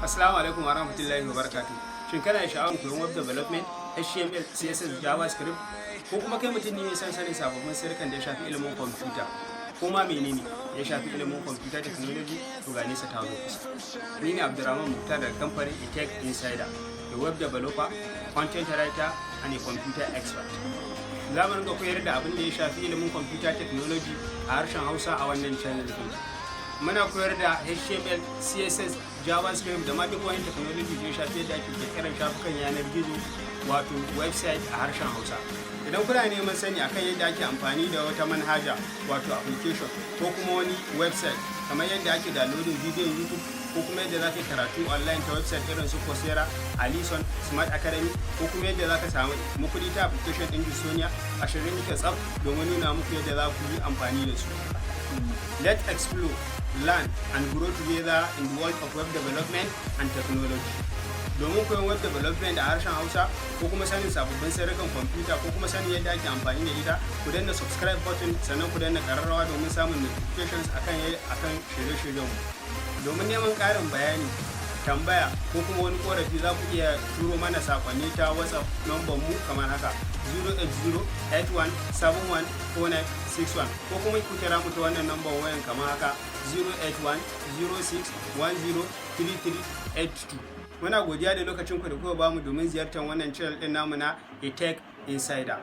Assalamu alaikum wa rahmatullahi wa barakatuh. Shin kana da sha'awar koyon web development, HTML, CSS, JavaScript, ko kuma kai mutum ne mai son sanin sababbin sirrikan da ya shafi ilimin kwamfuta? Ko ma menene ya shafi ilimin kwamfuta technology, to ga nesa ta zo kusa. Ni ne Abdurrahman Muktar daga kamfanin Etech Insider, a web developer, content writer and a computer expert. Za mu ringa koyar da abin da ya shafi ilimin computer technology a harshen Hausa a wannan channel din. Muna koyar da HTML, CSS, JavaScript da ma duk wani technology da ya shafi yadda ake kirkirar shafukan yanar gizo, wato website, a harshen Hausa. Idan kuna neman sani akan yadda ake amfani da wata manhaja, wato application, ko kuma wani website, kamar yadda ake downloading bidiyon YouTube, ko kuma yadda za ka yi karatu online ta website irin su Coursera, Alison, Smart Academy, ko kuma yadda za ka samu kuɗi ta application ɗin Sonia, a shirye muke tsaf domin nuna muku yadda za ku yi amfani da su. Let's explore, learn and grow together in the world of web development and technology. Domin koyon web development a harshen Hausa, ko kuma sanin sababbin sirrikan kwamfuta, ko kuma sanin yadda ake amfani da ita, ku danna subscribe button, sannan ku danna ƙararrawa domin samun notifications akan shirye-shiryenmu. Domin neman ƙarin bayani, tambaya, ko kuma wani korafi, za ku iya turo mana sakonni ta WhatsApp number mu kamar haka: 08081714961, ko kuma ku kira mu ta wannan number wayan kamar haka: 08106103382. Muna godiya da lokacin ku da kuka bamu domin ziyartar wannan channel din namu na Etech Insider.